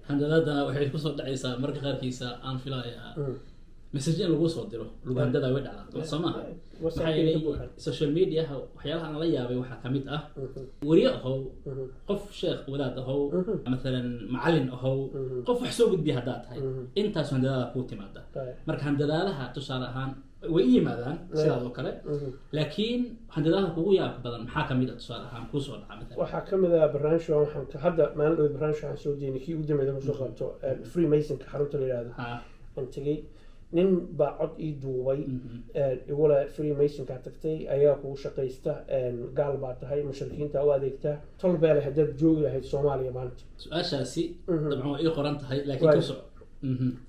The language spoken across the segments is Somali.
Handadaadana waxay kusoo dhacaysaa marka qaarkiisa, aan filayaa, message in lagu soo diro lagu handadaa way dhacdaa, soo maaha? Maxaa WhatsApp-kay ka yeelay buuxaan. Social mediaha waxyaalaha aan la yaabay waxaa kamid ah, weriye ahow, qof sheekh wadaad ahow, mathalan macalin ahow, qof wax soo gudbiya haddaad tahay, intaasu handadaada kuu timaada. Marka handadaadaha tusaale ahaan way i yimaadaan sidaas oo kale, laakiin handadaadaha kugu yaabka badan maxaa kamid ah, tusaale ahaan, kuusoo dhaca mathalan? Waxaa ka mid ah barnaamij waxaan hadda maalin dhaweyd barnaamij waxaan soo deynay kii ugu dambeeyay lagu soo qabto Freemasonka xarunta la yidhaahdo aan tegey. Nin baa cod ii duubay igule Freemasonka tagtay, ayaa kugu shaqaysta, gaal baa tahay, mushrikiinta u adeegta, tol beele haddaad joogi lahayd Soomaaliya maanta. Su-aashaasi dabcan waa ii qoran tahay, laakiin ka soco.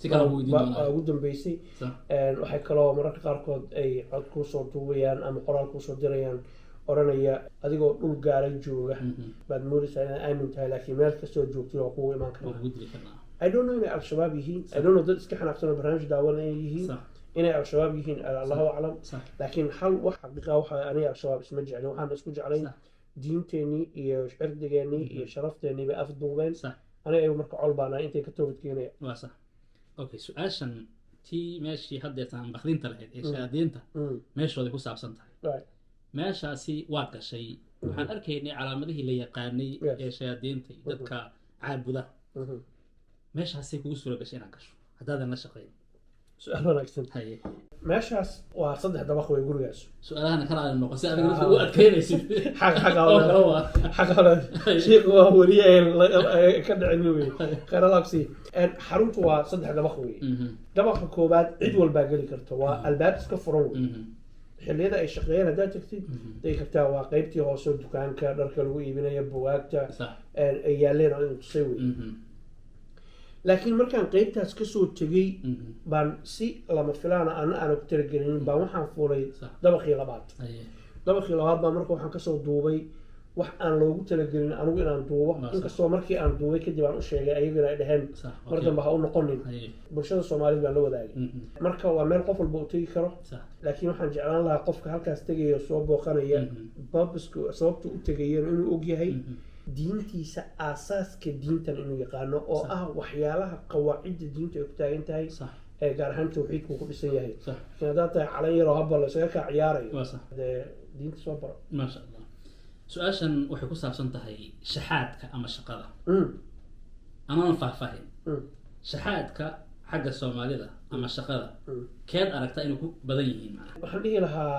Si kale ugu weydiin waa doonaa. Ugu dambeysay. Waxay kaloo mararka qaarkood ay cod kuusoo duubayaan ama qoraal kuusoo dirayaan odhanaya, adigoo dhul gaala jooga baad moodaysaa inaad aamin tahay, laakiin meel kastoo joogtid waa kugu imaan waa karnaa. Kugu dili karnaa. I don't know inay Al-Shabaab yihiin, I don't know dad iska xanaaqsan oo barnaamij daawanaya inay yihiin, inay Al-Shabaab yihiin, Allahu aclam. Laakiin hal wax xaqiiqa waxa aniga Al-Shabaab isma jeclin, waxaan isku jeclayn diinteenii iyo cirdigeenii iyo sharafteenii bay afduubeen. Aniga ayagu marka col baana intay ka toobad keenaya. Waa sax. Okay, su-aashan tii meeshii haddeertaan bakdinta lahayd ee shayaadiinta meeshooday ku saabsan tahay. Meeshaasi waad gashay, waxaan arkaynay calaamadihii la yaqaanay ee shayaadiinta iyo dadka caabuda. Meeshaasay kugu suura gashay inaad gasho haddaadan la shaqayn? Su-aal wanaagsan. Haye. Meeshaas waa saddex dabaq wey gurigaas. Su-aalahana kala aad noqon si adiga dadka ugu adkeynaysid xaq xaqa oo kale waa. Xaqa hore sheekhu waa weriye ee ka dhicin wey, khayr Allah ku. Xaruntu waa saddex dabaq wey. Dabaqa koobaad cid walbaa geli karta, waa albaab iska furan wey. Xilliyada ay shaqeeyaan haddaad tagtid tagi kartaa. Waa qeybtii hoose, dukaanka dharka lagu iibinayo, bugaagta ay yaaleen oo in tusay wey. Laakiin markaan qeybtaas kasoo tegey baan si lama filaana ana aana ku talagelinin baan waxaan fuulay dabaqii labaad. Dabaqii labaad baa marka waxaan kasoo duubay wax aan loogu talagelin anigu inaan duubo, inkastoo markii aan duubay kadib aan u sheegay ayagana ay dhaheen mar dambe ha u noqonin. Bulshada Soomaalida baan la wadaagay. Marka waa meel qof walba uu tegi karo, laakiin waxaan jeclaan lahaa qofka halkaas tegaya oo soo booqanaya purpose-ka sababta u tegayana inuu ogyahay, diintiisa, aasaaska diintan inuu yaqaano oo ah waxyaalaha qawaacidda diintu ay ku taagan tahay, ee gaar ahaan tawxiidku ku dhisan yahay. Laakiin haddaad tahay calan yaroo habba la isaga kaa ciyaarayo, dee diinta soo baro. Maasha Allah. Su-aashan waxay ku saabsan tahay shaxaadka ama shaqada. Anaan faahfaahin, shaxaadka xagga Soomaalida ama shaqada, keed aragta inay ku badan yihiin macnaha? Waxaan dhihi lahaa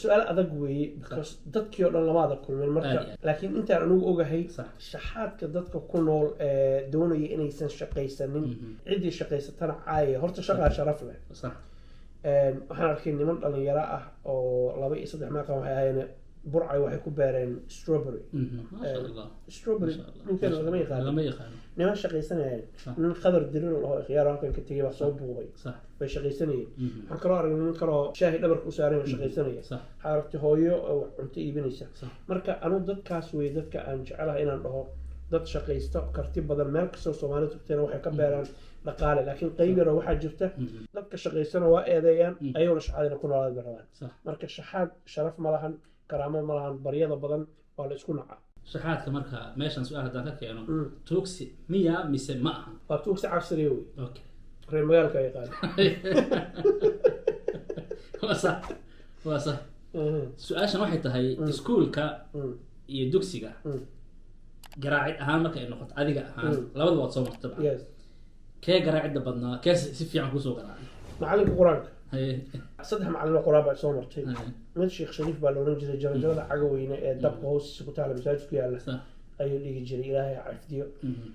su-aal adag weeye, because dadkii oo dhan lama adag kulmin marka. Aad iyo aad. Laakiin intaan anigu ogahay, shaxaadka dadka ku nool ee doonaya inaysan shaqaysanin, ciddii shaqaysatana caaya, horta shaqaa sharaf leh. Waxaan arkay niman dhalinyaro ah oo laba iyo saddex maaqan waxay ahaayeen Burcay, waxay ku beereen strawberry. Maasha Allah. Strawberry Maasha Allah. dhulkeena lagama yaqaano. Lama yaqaano. Niman shaqaysanayeen, nin Khadar Dirir oo ikhyaar halkan ka tegay baa soo buubay. Way shaqaysanayeen. Waxaan kaloo aragnay nin kaloo shaahi dhabarka u saaran oo shaqaysanaya. Waxaa aragtay hooyo oo cunto iibinaysa. Marka anu dadkaas wey dadka aan jecelahay inaan dhaho dad shaqaysta, karti badan. Meel kastoo Soomaalida tugtayna waxay ka beeraan dhaqaale, laakiin qayb yaroo waxaa jirta dadka shaqaystana waa eedeeyaan, ayagona shaxaadina ku noolaad bay rabaan. Marka shaxaad sharaf ma lahan, karaamo ma lahan, baryada badan waa la isku nacaa. Shaxaadka marka meeshan su-aal haddaan ka keeno, tuugsi miya mise ma aha? Waa tuugsi casriya wey. Reer magaalka yaqaan. Waa sax, waa sax. Su-aashan waxay tahay iskuulka iyo dugsiga garaacid ahaan marka ay noqoto, adiga ahaan, labadaba waad soo martay dabcan. Yes. Kee garaacidda badnaa, kee si fiican kusoo garaacay? Macalinka Qur-aanka. Saddex macalin oo Qur-aan baa soo martay. Mid Sheekh Shariif baa la oran jiray, jaranjarada Cagaweyne ee dabka hoostiisa ku taala masaajid ku yaalla ayuu dhigi jiray, Ilaahay ha xifdiyo.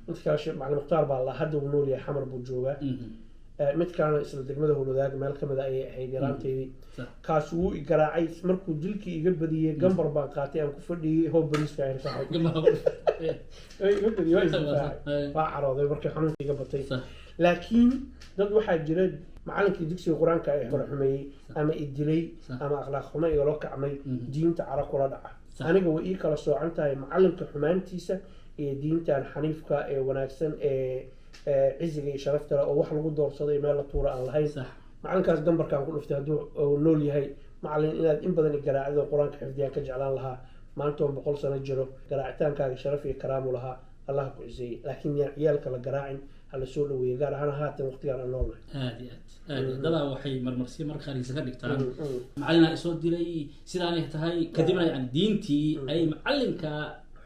Mid kale Sheekh Macalin Mukhtaar baa la, hadda uu nool yahay, Xamar buu joogaa. Mid kalena isla degmada Howlwadaag meel kamid a ayay ahayd yaraanteydii. Kaas wuu i garaacay markuu dilkii iga badiyey, gambar baan qaatay aan ku fadhiyey, hoo bariiska ayaan saxay. Iga badiyey, waa isdifaacay, waa carooday markii xanuunka iga batay. Laakiin dad waxaa jira macalinkii dugsiga Qur-aanka ay faraxumeeyey ama i dilay ama akhlaaq xumo igala kacmay, diinta cara kula dhaca. Aniga way ii kala soocan tahay macalinka xumaantiisa iyo diintan xaniifka ee wanaagsan ee ciziga iyo sharafta leh oo wax lagu doorsaday meel la tuura aan lahayn. Macalinkaas gambarkaan ku dhuftay, hadduu uu nool yahay, macalin, inaad in badan i garaacdo, Qur-aanka xifdiyaan ka jeclaan lahaa. Maanta oon 100 sano jiro, garaacitaankaaga sharaf iyo karaamu lahaa. Allah ku ciseeyey, laakiin yaan ciyaalka la garaacin, ha la soo dhaweeyo, gaar ahaan haatan waqtigaan aan noolnahay. Aad iyo aad, aad iyo aad. Dadaa waxay marmarsiyo marka qaarkiisa ka dhigtaan, macalinaa isoo diray, sidaanay tahay, kadibna yani diintii ay macalinka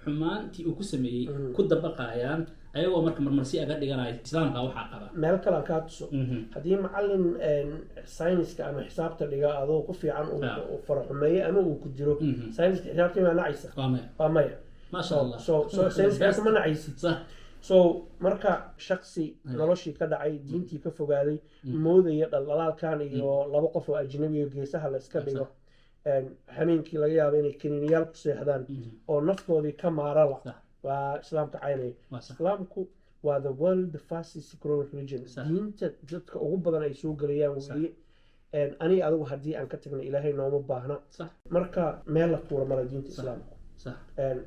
xumaantii uu ku sameeyey ku dabaqayaan, ayagoo marka marmarsi aga dhiganaya Islaamka waxaa qaba. Meel kale aan kaa tuso. Haddii macalin sayniska ama xisaabta dhiga adoo ku fiican uu faraxumeeyo ama uu ku dilo, sayniska xisaabta maa nacaysa? Waa maya. Waa maya. Maasha Allah. So sayniska xisaabta ma nacaysid. So marka shaksi noloshii ka dhacay, diintii ka fogaaday, moodaya dhaldhalaalkan iyo laba qof oo ajnabi oo geesaha la iska dhigo, hameenkii laga yaabo inay kaniiniyaal ku seexdaan oo naftoodii ka maarala, waa Islaamka caynaya. Waa sax. Islaamku waa the world fastest growing religion, diinta dadka ugu badan ay soo gelayaan weeye. Aniga adigu haddii aan ka tagna, Ilaahay nooma baahna. Marka meel la tuura mala diinta Islaamku.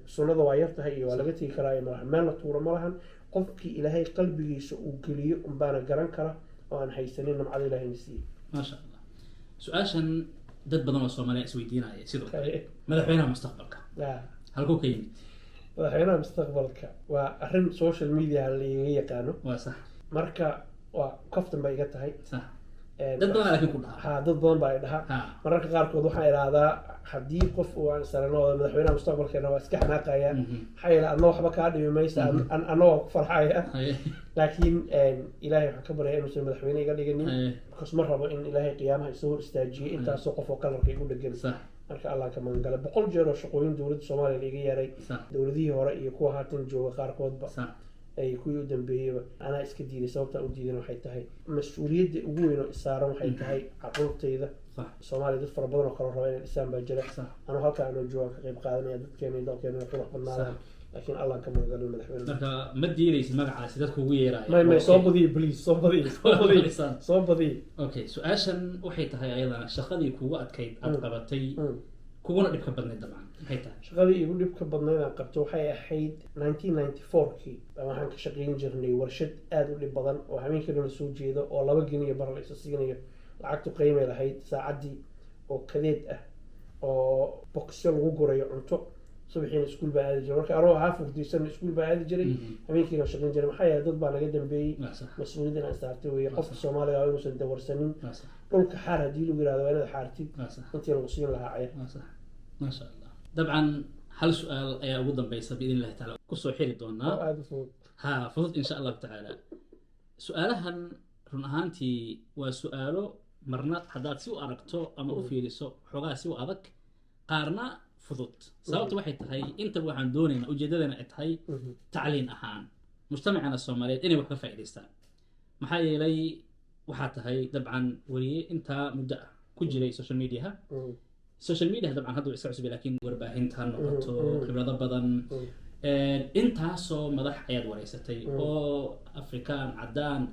Sunnada waa yar tahay iyo waa laga tegi karaa iyo malahan, meel la tuura ma lahan. Qofkii Ilaahay qalbigiisa uu geliyo unbaana garan kara oo aan haysanin nimcada Ilahayna siiyey. Maasha Allah. Su-aashan dad badan oo Soomaaliya isweydiinaya sidoo kale: madaxweynaha mustaqbalka halkuu ka yimid? Madaxweynaha mustaqbalka waa arrin social media laiga yaqaano. Waa sax. Marka waa kaftan bay iga tahay. Dad badan laakiin ku dhaha. Ha, dad badan baa i dhaha. Mararka qaarkood waxaan idhaahdaa, haddii qof uu aan isarano madaxweynaha mustaqbalkeena, waa iska xanaaqaya, maxaa yeele adna waxba kaa dhimi maysa, anna waa ku farxaya. Laakiin Ilaahay waxaan ka baryaya inuusan madaxweyne iga dhiganin, because ma rabo in Ilaahay qiyaamaha isoo hor istaajiyay intaasoo qof oo kalarka igu dhegan. Marka Allah ka magangalay. 100 jeer oo shaqooyin dowladda Soomaaliya laiga yeeray, dowladihii hore iyo kuwa haatan jooga qaarkoodba, ay kuwii u dambeeyeyba, anaa iska diiday. Sababta u diidan waxay tahay mas-uuliyadda ugu weyn oo isaaran waxay tahay caruurtayda. Soomaaliya dad fara badan oo kaloo raba inay dhisaan baa jira. Anuu halkaa anoo joogaan ka qayb qaadanaya dadkeena iyo dalkeena inay qurux badnaadaan, laakiin Allah ka magangalin madaxweyne. Marka ma diidaysid magacaasi dadku ugu yeeraayo? May, soo badiyo please, soo badiyo, soo badiyo, soo badiyo. Okay, su-aashan waxay tahay ayadana: shaqadii kugu adkayd aad qabatay, kuguna dhibka badnayd dabcan, maxay tahay? Shaqadii igu dhibka badnayd aan qabto waxay ahayd 1994kii. Waxaan ka shaqayn jirnay warshad aada u dhib badan oo habeenkii la soo jeedo oo 2 geni iyo bar la isa siinayo. Lacagtu qiimay lahayd saacaddii, oo kadeed ah oo boxyo lagu gurayo cunto. Subaxiina iskuul baa aadi jiray. Marka anoo ahaa furdiysan iskuul baa aadi jiray, habeenkiina shaqayn jiray, maxaa yeelay dad baa naga dambeeyey. Waa sax. Mas-uuliyad inaan saartay weeye. Qofka Soomaaliga waa inuusan dawarsanin. Waa sax. Dhulka xaar haddii lagu yihahdo, waa inaad xaartid Waa sax. intii lagu siin lahaa cayr. Waa sax, maasha Allah. Dabcan hal su-aal ayaa ugu dambeysa, biidn illahi taala kusoo xiri doonaa. Oo aada u fudud. Ha, fudud insha Allahu tacaala. Su-aalahan run ahaantii waa su-aalo marna haddaad si u aragto ama u fiiriso xoogaa si u adag, qaarna fudud. Sababta waxay tahay intaba waxaan doonaynaa, ujeedadana ay tahay tacliin ahaan mujtamacana Soomaaliyeed inay wax ka faa'iidaystaan, maxaa yeelay waxaa tahay dabcan weriye intaa muddo ah ku jiray social mediaha. Social media dabcan hadda waa iska cusub, laakiin warbaahinta ha noqoto, khibrado badan, intaasoo madax ayaad wareysatay oo Afrikaan, caddaan,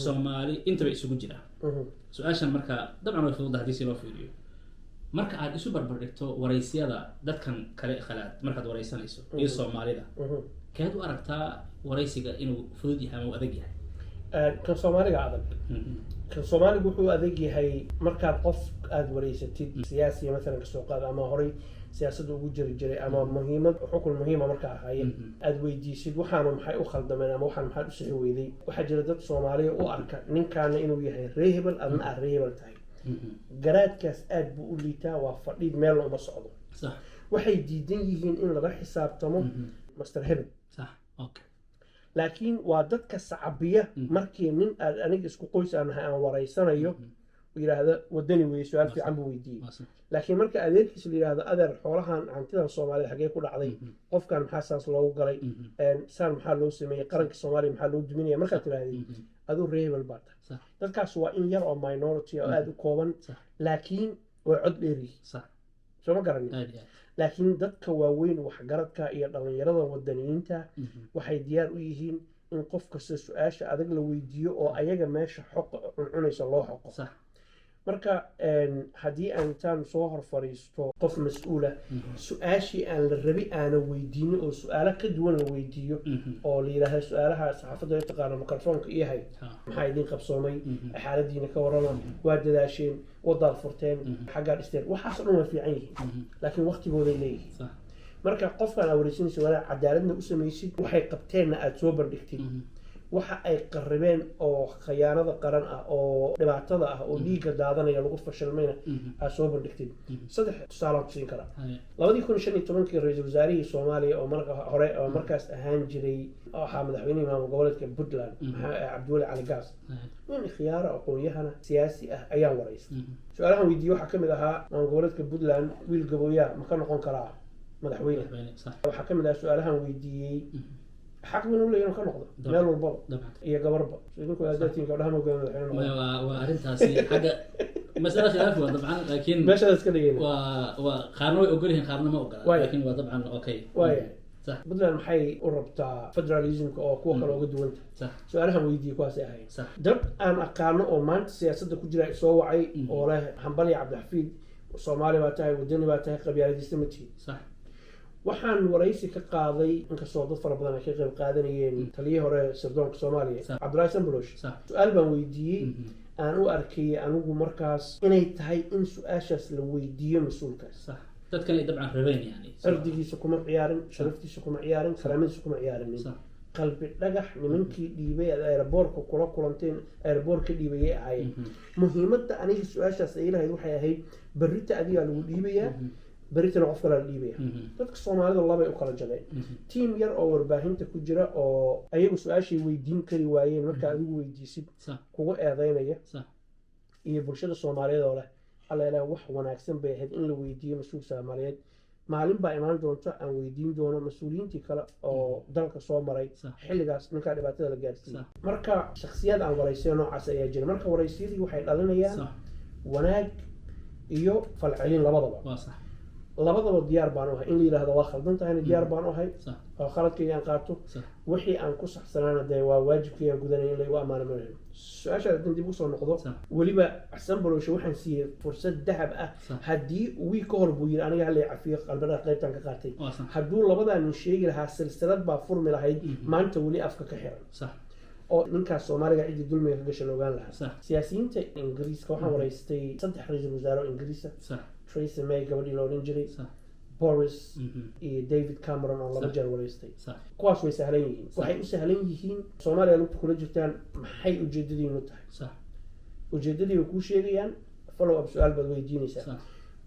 Soomaali intaba isugu jira. Su-aashan marka dabcan way fududahay haddii si loo fiiriyo. Marka aad isu barbar dhigto waraysyada dadkan kale khalaad markaad wareysanayso iyo Soomaalida, keed u aragtaa waraysiga inuu fudud yahay ama uu adag yahay? Kan Soomaaliga adag. Kan Soomaaligu wuxuu adag yahay markaad qof aada wareysatid siyaasiya maalan kasoo qaad, ama horay siyaasadda ugu jiri jiray, ama muhiimad xukun muhiima markaa ahaaye, aada weydiisid waxaanu maxay u khaldameen ama waxaan maxaad u sixi weyday. Waxaa jira dad Soomaaliya u arka ninkaana inuu yahay ree hebel, adna aad ree hebel tahay. Garaadkaas aad buu u liitaa, waa fadhiid, meelna uma socdo. Waxay diidan yihiin in lala xisaabtamo master hebel. sax okay Laakiin waa dadka sacabiya markii nin aad aniga isku qoys aan nahay aan wareysanayo yidhaahdo wadani weeye, su-aal fiican buu weydiiyey. Waa sax. Laakiin marka adeerkiis la yidhaahdo, adeer, xoolahan hantidan Soomaalida xagee ku dhacday, qofkan maxaa saas loogu galay, saan maxaa loo sameeyey, qaranka Soomaaliya maxaa loo duminaya, markaad tidhaahdid aduu ree hebel baa tahay. Dadkaas waa in yar oo minority oo aada u kooban, laakiin waa cod dheeryihiin. Soo ma garanin? Aad iyo aad. Laakiin dadka waaweyn, waxgaradka iyo dhalinyarada wadaniyiinta, waxay diyaar u yihiin in qof kasta su-aasha adag la weydiiyo oo ayaga meesha xoq cuncunaysa loo xoqo. Marka haddii aan intaan soo hor fadhiisto qof mas-uula, su-aashii aan la rabi aana weydiinin oo su-aalo ka duwan la weydiiyo, oo la yidhaahda su-aalaha saxaafadda ay taqaano mikrofoonka iyo hay, maxaa idiin qabsoomay, xaaladiina ka warrama, waa dadaasheen, wadaad furteen, xaggaa dhisteen, waxaas oo dhan waa fiican yihiin, laakiin waqtigooday leeyihiin. Marka qofkaan aad wareysanaysa waa inaad cadaaladna u samaysid, waxay qabteenna aada soo bandhigtid, waxa ay qarribeen oo khayaanada qaran ah oo dhibaatada ah oo dhiigga daadanaya lagu fashilmayna aad soo bandhigtid. Saddex tusaalaan ku siin karaa. 2015-kii ra-iisul wasaarihii Soomaaliya oo marka hore oo markaas ahaan jiray waxaa madaxweynihii maamul goboleedka Puntland, Cabdiweli Cali Gaas, nin khiyaaro aqoon-yahana siyaasi ah ayaan waraystay. Su-aalahan weydiiyey waxaa kamid ahaa, maamul goboleedka Puntland wiil Gabooyaa ma ka noqon karaa madaxweyne? Waxaa kamid ahaa su-aalahan weydiiyey, xaq binu leeyahay inuu ka noqdo meel walbaba iyo gabarba. Idinku aadatiin gabdhaha ma hogaamiya madaxweyne noqdo? Waa arrintaasi xagga masala khilaafi waa dabcan, laakiin meeshaas iska dhigayna. Waa qaarna way ogol yihiin, qaarna ma ogola, laakiin waa dabcan okay. Puntland maxay u rabtaa federalismka oo kuwa kale uga duwanta? Su-aalahan weydiiyey kuwaasay ahayd. Dad aan aqaano oo maanta siyaasadda ku jira soo wacay oo leh, "Hambalya Cabdixafiid, Soomaali baa tahay, wadani baa tahay, qabyaaladiista ma tihid." Waxaan waraysi ka qaaday, inkastoo dad fara badan ay ka qayb qaadanayeen, taliyihii hore sirdoonka Soomaaliya, Cabdullahi Sanbalooshe. Su-aal baan weydiiyey aan u arkayay anigu markaas inay tahay in su-aashaas la weydiiyo mas-uulkaas. Dadkan ay dabcan rabeen yani. Cirdigiisa kuma ciyaarin, sharaftiisa kuma ciyaarin, karaamadiisa kuma ciyaarinin. Qalbi Dhagax nimankii dhiibay aad airport-ka kula kulanteen, airport ka dhiibayay ahaayeen. Muhiimadda aniga su-aashaas ay lahayd waxay ahayd, berrita adigaa lagu dhiibayaa, berritana qof kalaa la dhiibaya. Dadka Soomaalida labay u kala jabeen: tiim yar oo warbaahinta ku jira oo ayagu su-aashay weydiin kari waayeen markaa adigu weydiisid kugu eedeynaya, iyo bulshada Soomaaliyeed oo leh, "Alla ilaah, wax wanaagsan bay ahayd in la weydiiyo mas-uul Soomaaliyeed." Maalin baa imaan doonta aan weydiin doono mas-uuliyiintii kale oo dalka soo maray xilligaas ninkaa dhibaatada la gaarsiiyey. Marka shaksiyaad aan waraysiyo noocaas ayaa jira. Marka waraysiyadii waxay dhalinayaan wanaag iyo falcelin labadaba. waa sax Labadaba diyaar baan u ahay. In la yidhaahdo waa khaldan tahayna diyaar baan u ahay oo khaladkayga aan qaato. Wixii aan ku saxsanaana dee waa waajibkii aan gudanay in laygu amaano malahin. Su-aashaad haddii dib usoo noqdo, weliba Sanbalooshe waxaan siiyey fursad dahab ah. Haddii wiig ka hor buu yidhi, "Aniga halay cafiyo, Qalbidhaga qaybtaan ka qaatay." waa sax Hadduu labadaa nin sheegi lahaa, silsilad baa furmi lahayd maanta weli afka ka xiran oo ninkaas Soomaaliga ciddii dulmiga ka gasha la ogaan lahaa. Siyaasiyiinta Ingiriiska waxaan waraystay saddex ra-iisul wasaare oo Ingiriisa: Theresa May gabadhii la odhan jiray, Boris iyo David Cameron oo laba jeer waraystay. Kuwaas way sahlan yihiin. Waxay u sahlan yihiin, Soomaaliya lugta kula jirtaan, maxay ujeedadiinu tahay? Ujeedadii bay kuu sheegayaan, follow up su-aal baad weydiinaysaa.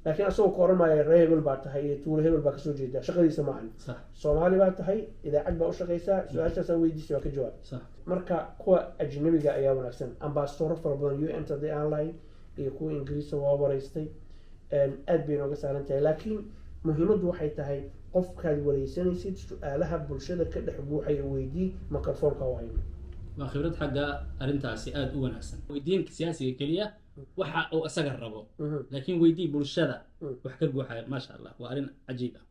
Laakiin asagoo ka oran maayo ree hebel baa tahay iyo tuulo hebel baa kasoo jeedaa, shaqadiisa maahan. Soomaali baa tahay, idaacad baa u shaqaysaa, su-aashaasaa weydiisay, waa ka jawaab. Marka kuwa ajnabiga ayaa wanaagsan. Ambasadoro fara badan UN ta haddii aan lahayn iyo kuwa Ingiriisa waa waraystay, aad bay nooga sahlan tahay. Laakiin muhiimaddu waxay tahay, qofkaad wareysanaysid su-aalaha bulshada ka dhex guuxaya weydii, microphone-ka u hayno. Waa khibrad xagga arrintaasi aada u wanaagsan. Weydiinka siyaasiga keliya waxa uu isaga rabo, laakiin weydii bulshada wax ka guuxaya. Maasha Allah, waa arrin cajiib ah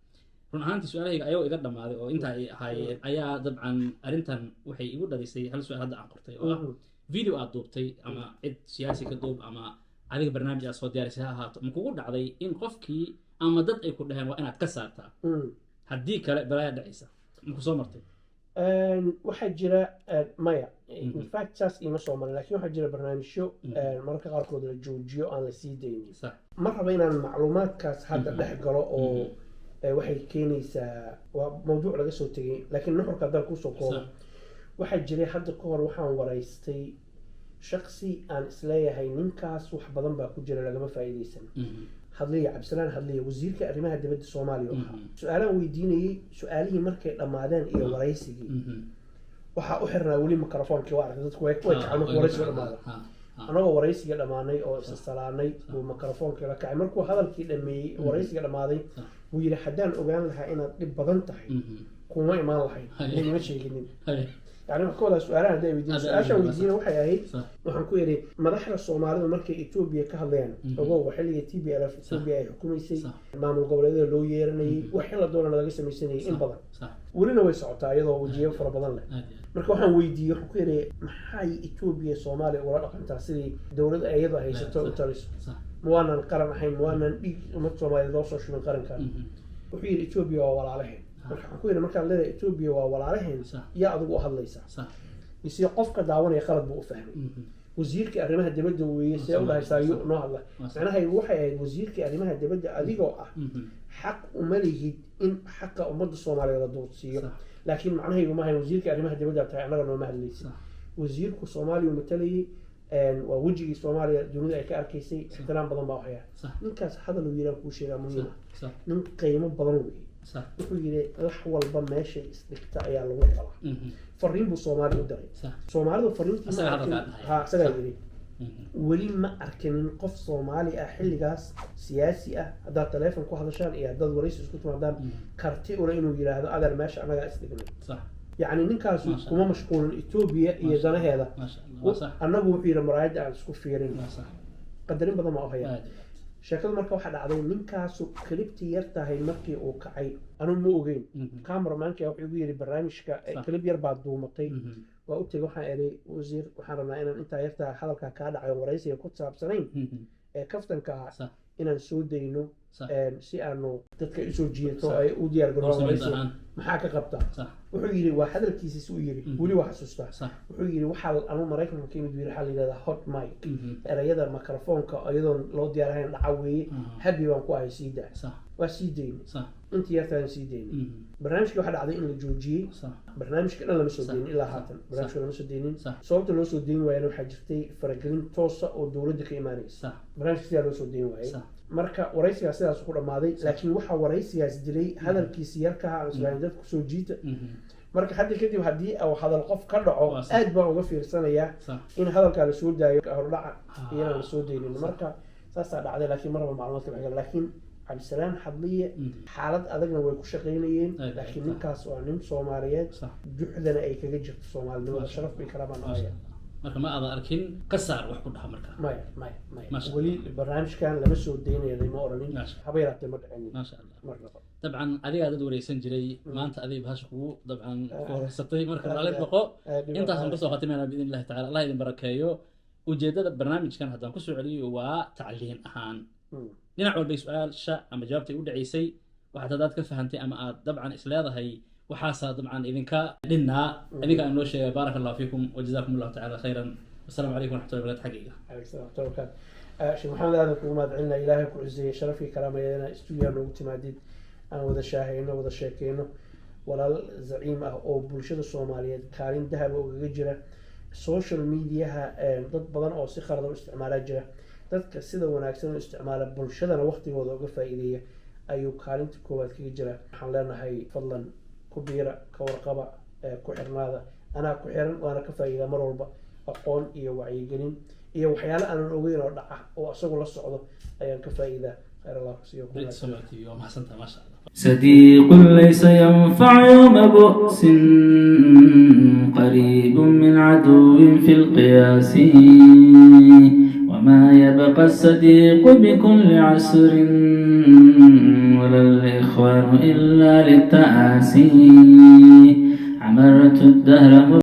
run ahaantii. Su-aalahayga ayagoo iga dhammaaday oo intaa ay ahaayeen ayaa dabcan arrintan waxay igu dhalisay hal su-aal hadda aan qortay oo ah, video aad duubtay ama cid siyaasi ka duub ama adiga barnaamij aad soo diyaarisay ha ahaato, ma kugu dhacday in qofkii ama dad ay ku dhaheen waa inaad ka saartaa, haddii kale balaayaa dhacaysa? Maku soo martay? Waxaa jira, maya, in fact saas iima soo marin, laakiin waxaa jira barnaamijyo mararka qaarkood la joojiyo, aan la sii daynin. Ma raba inaan macluumaadkaas hadda dhex galo oo waxay keenaysaa waa mawduuc laga soo tegay, laakiin nuxurka haddaan kusoo koobo, waxaa jiray hadda ka hor waxaan waraystay shaksi aan isleeyahay ninkaas wax badan baa ku jira, lagama faa'iidaysan. Hadliya, Cabdisalaan Hadliya, wasiirka arrimaha dibadda Soomaaliya oo ahaa. Su-aalaan weydiinayey, su-aalihii markay dhammaadeen iyo waraysigii waxaa u xirnaa weli microphone-kii. Waa aragtay, dadku way kacaan markuu waraysiga dhamaado. Anagoo waraysiga dhammaanay oo isa salaanay buu microphone-kii la kacay. Markuu hadalkii dhameeyey, waraysiga dhammaaday, buu yidhi, "Haddaan ogaan lahaa inaad dhib badan tahay kuma imaan lahayn." Ima sheeginin. Yani waxaan ka wadaa su-aalahan hadday weydiin, su-aashaan weydiina waxay ahayd, waxaan ku yidhi, madaxda Soomaalidu markay Etoobiya ka hadlayaan, ogow waa xilliga TPLF Etoobiya ay xukumaysay, maamul goboleedyada loo yeeranayay, wax la doonana laga samaysanayay in badan, welina way socotaa iyadoo wejiyo fara badan leh. Marka waxaan weydiiyey, waxaan ku yidhi, maxay Etoobiya Soomaaliya ula dhaqantaa sidii dowlad iyadoo haysato u taliso? Ma waanan qaran ahayn? Ma waanan dhiig ummad Soomaaliyeed loo soo shubin qarankan? Wuxuu yidhi, "Etoobiya waa walaalaheen." Marka waxaan ku yidhi, markaad leedahay Etoobiya waa walaalaheen, yaa adigu u hadlaysaa? Mise qofka daawanaya qalad buu u fahmay. Wasiirkii arrimaha dibadda weeye, see u dhahaysaa yu noo hadla? Macnahaygu waxay ahayd, wasiirkii arrimaha dibadda adigoo ah, xaq uma lihid in xaqa ummadda Soomaaliyeed la duudsiiyo. Laakiin macnahaygu ma ahayn wasiirkii arrimaha dibadda tahay, annaga nooma hadlaysid. Wasiirku Soomaaliya uu matalayay, waa wejigii Soomaaliya dunida ay ka arkaysay. Ixtiraam badan baa u hayaa. Ninkaas hadal uu yiraa kuu sheegaa muhiima. Nin qiimo badan weeye. Wuxuu yidhi, "Lax walba meeshay isdhigta ayaa lagu qalaa." Fariin buu Soomaali u diray. Soomaalidu fariintii ma Asaga arkin. Hadalkaa dhahay. Ha, isagaa yidhi. Weli ma arkinin qof Soomaali ah xilligaas siyaasi ah, haddaad taleefon ku hadashaan iyo haddaad waraysi isku timaadaan, karti ule inuu yidhaahdo, "Adeer, meesha annagaa isdhignay." Yacni ninkaasu Maasha. kuma mashquulin Etoobiya iyo Maasha. danaheeda. Maasha Allah, waa sax. Annagu, wuxuu yidhi, maraayadda aan isku fiirin. Waa sax. Qadarin badan baa u haya. Aad iyo aad. Sheekadu marka waxaa dhacday, ninkaasu cliptii yar tahay markii uu kacay, anuu ma ogeyn. Cameramanka wuxuu igu yidhi, barnaamijka clip yar baad duumatay. Waa u tegay, waxaan idhi, "Wasiir, waxaan rabnaa inaan intaa yartaa hadalkaa kaa dhacay oo waraysiga ku saabsanayn ee kaftanka ah inaan soo dayno, si aanu dadka usoo jiidato, ay u diyaar garoobaan Samayn waraysiga. ahaan. Maxaa ka qabtaa?" Wuxuu yidhi, waa hadalkiisi si uu yidhi, weli waa xasuustaa. Wuxuu yidhi, waxaa anuu Maraykanka ka yimid, yidhi, waxaa la yidhahdaa hot mic, erayada microphoneka iyadoon loo diyaarahayn dhaca weeye. Happy baan ku ahay, sii daa. Waa sii daynay. Intii yartaan sii daynay. Barnaamijkii waxaa dhacday in la joojiyey. Barnaamijka dhan lama soo deynin ilaa haatan. Barnaamijka lama soo deynin. Sababta loo soo deyn waayana waxaa jirtay faragelin toosa oo dowladda ka imaanaysa. Barnaamijka sidaa loo soo deyn waayey. Marka waraysigaas sidaas ku dhammaaday, laakiin waxaa waraysigaas dilay hadalkiisi yarkaha aan islahayn dad kusoo jiita. Marka hadda kadib haddii uu hadal qof ka dhaco, Waa sax. aad baan uga fiirsanayaa in hadalkaa lasoo daayo hordhaca iyo inaan lasoo deynin. Marka saasaa dhacday, laakiin marnaba macluumaadka bixi kara. Laakiin Cabdisalaan Hadliye, xaalad adagna way ku shaqaynayeen, laakiin ninkaas waa nin Soomaaliyeed, juxdana ay kaga jirto Soomaalinimada. Sharaf bay kala baan Maasha haya. Allah. Marka ma aadan arkin ka saar wax ku dhaha marka? Maya, maya, maya. Maasha. Weli barnaamijkan lama soo daynaya, lama oranin. Maasha. Haba yaraatee ma dhicinin. Maasha Allah. Marnaba. Dabcan adigaa dad wareysan jiray, maanta adiga bahasha kugu dabcan ku horeysatay. Marka raalli noqo. Intaasaan kusoo khatimayna biidn illahi tacala. Allah idin barakeeyo. Ujeedada barnaamijkan haddaan kusoo celiyo waa tacliin ahaan. Dhinac walbay su-aasha ama jawaabtay u dhaceysay, waxaad haddaad ka fahantay ama aad dabcan isleedahay waxaasaa dabcan idinka dhinnaa, idinka aan noo sheegay. Baaraka allahu fiikum wajazakum allahu tacala khayran. Wasalaamu calaykum waraxmatullahi wabarakatu xaggayga. Alaykum salaam warahmatullahi wabarakaatu. Sheekh Maxamed, aadan kugu mahad celinaya. Ilaahay ku cuseeyey, sharafii karaamayadana stuudiya noogu timaadid, aan wada shaahayno, wada sheekeyno. Walaal zaciim ah oo bulshada Soomaaliyeed kaalin dahaba ugaga jira social mediaha. Dad badan oo si khaldan u isticmaalaa jira. Dadka sida wanaagsan u isticmaala, bulshadana waqtigooda uga faa'iideeya, ayuu kaalinta koowaad kaga jira. Waxaan leenahay, fadlan ku biira, ka warqaba, ku xirnaada. Anaa ku xiran, waana ka faa'iidaa mar walba. Aqoon iyo wacyigelin iyo waxyaalo aanan ogeyn oo dhaca oo isagu la socdo ayaan ka faa'iidaa. Khayr Allah ku siiyo. Brit Somali TV, waa mahadsantaha, maasha Allah. صديق ليس ينفع يوم بؤس، قريب من عدو في القياس. وما يبقى الصديق بكل عسر، ولا الإخوان إلا للتآسي. عمرت الدهر.